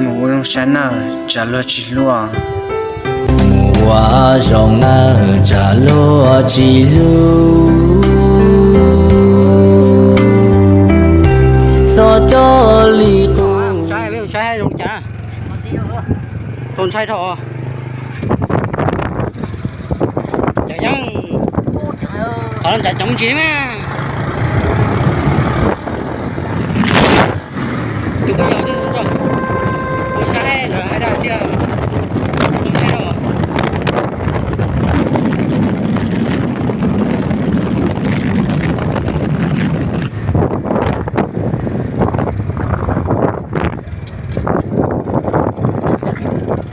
Mus ua zoo saib nawb, tsam luag tsis hlub. Mus ua zoo nawb, tsam luag tsis hlub. Txhob coj li qub. Saib, saib zoo cas. Txaus ntshai dhau. Cov yeeb, qhov no cas coob ntsis mas. Tus peb yog ua saib lawv hais dab tiag.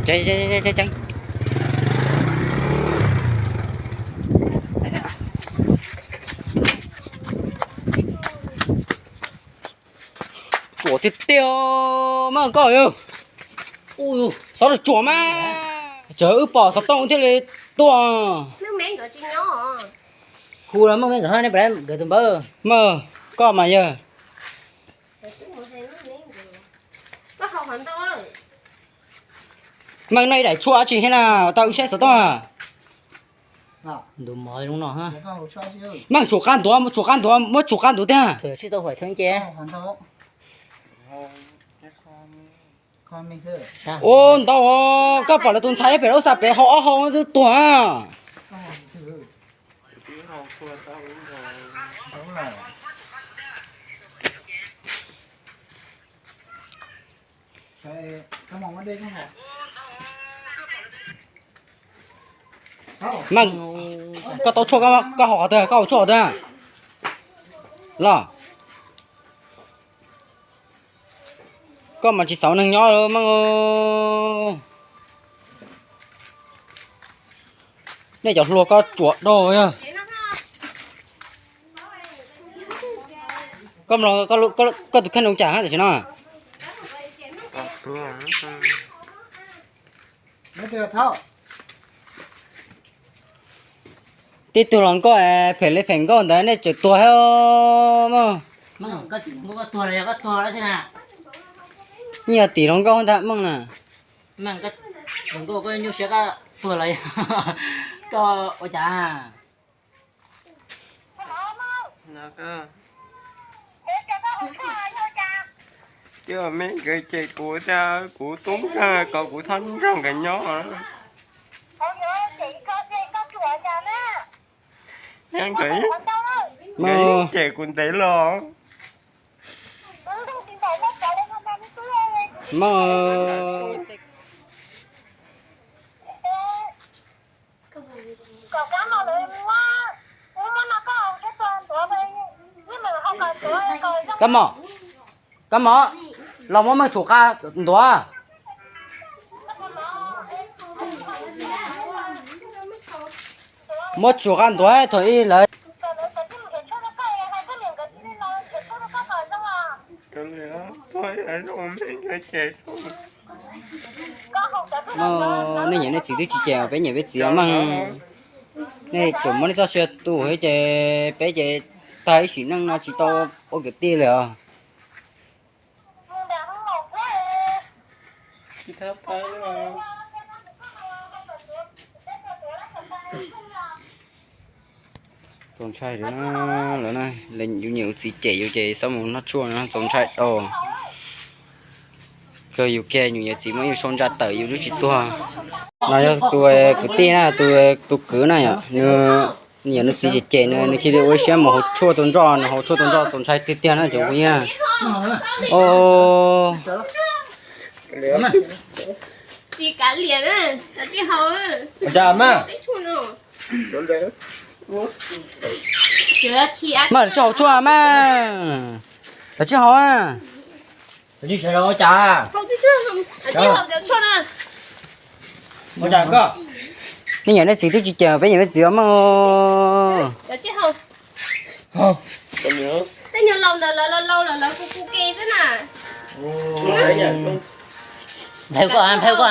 Ceev, ceev, ceev. Tsuam tiag tiag mas koj. Xov tsuam mas. Tsuas wb pom xov tooj thiaj li tuaj. Hu los muaj me nkawd, nej pab nkawd tus npawb. Mas koj mas yawg. Meej, no ib daim tshuaj dab tsi thiab na, tau wb saib xov tooj. Meej, tshuam qab ntuav, tshuam qab ntuav, muab tshuam qab ntuav tiag. Ua ntau, koj pom lawv tus ntxhais pem lub xav pem hau ob hau twb tuag. Meej, koj tau tshuaj, koj hau qhov twg, koj hau tshuaj qhov twg los? Koj mas tsis xav neeg nyob Meej. Nej cov hluas koj tsuam dog. Koj, koj tus kheej zoo cas tam sim no? Tib tug hluas nkauj phem li phem nkauj ntawd nej tseem tuag thiab mog. Yeej yog tim hluas nkauj ntag Meej na. Koj ua cas? Coj me nkawd cem kuv thiab, kuv tub kawg kom kuv txhob nrog nkawd nyob. Nkawd, nkawd cem kuv ntev los. Kab mom, kab mom, los muab Meej tshuam qab ntuav. Muab tshuam qab ntuav thaum ub lawm. Nej nyiam nej txiv twb tsis cem, peb nyiam peb txiv os Meej. Nej tseem muab nej txoj sia tu ces peb ces tag ib sim neej no tsis tau ua kwv tij li os. Txaus ntshai lawm na, yus nyiam yus txiv cem yus ces txhob mus noj tshuaj no txaus ntshai dua. Kawg yus kiag yus nyiam txiv muab yus sau ntsa tawm yus twb tsis tuag. No yog tus kwv tij na, tus kwv na yom, nws nyiam nws txiv cem cem nws, nws cia li ua siab mus haus tshuaj tus nroj, nws haus tshuaj tus nroj txaus ntshai tiag tiag na cov phooj ywg. Mas lawv tsis haus tshuaj mas, lawv tsis haus. Nej nyiam nej txiv twb tsis cem, peb nyiam peb txiv os Meej. Nplhaw koj, nplhaw koj.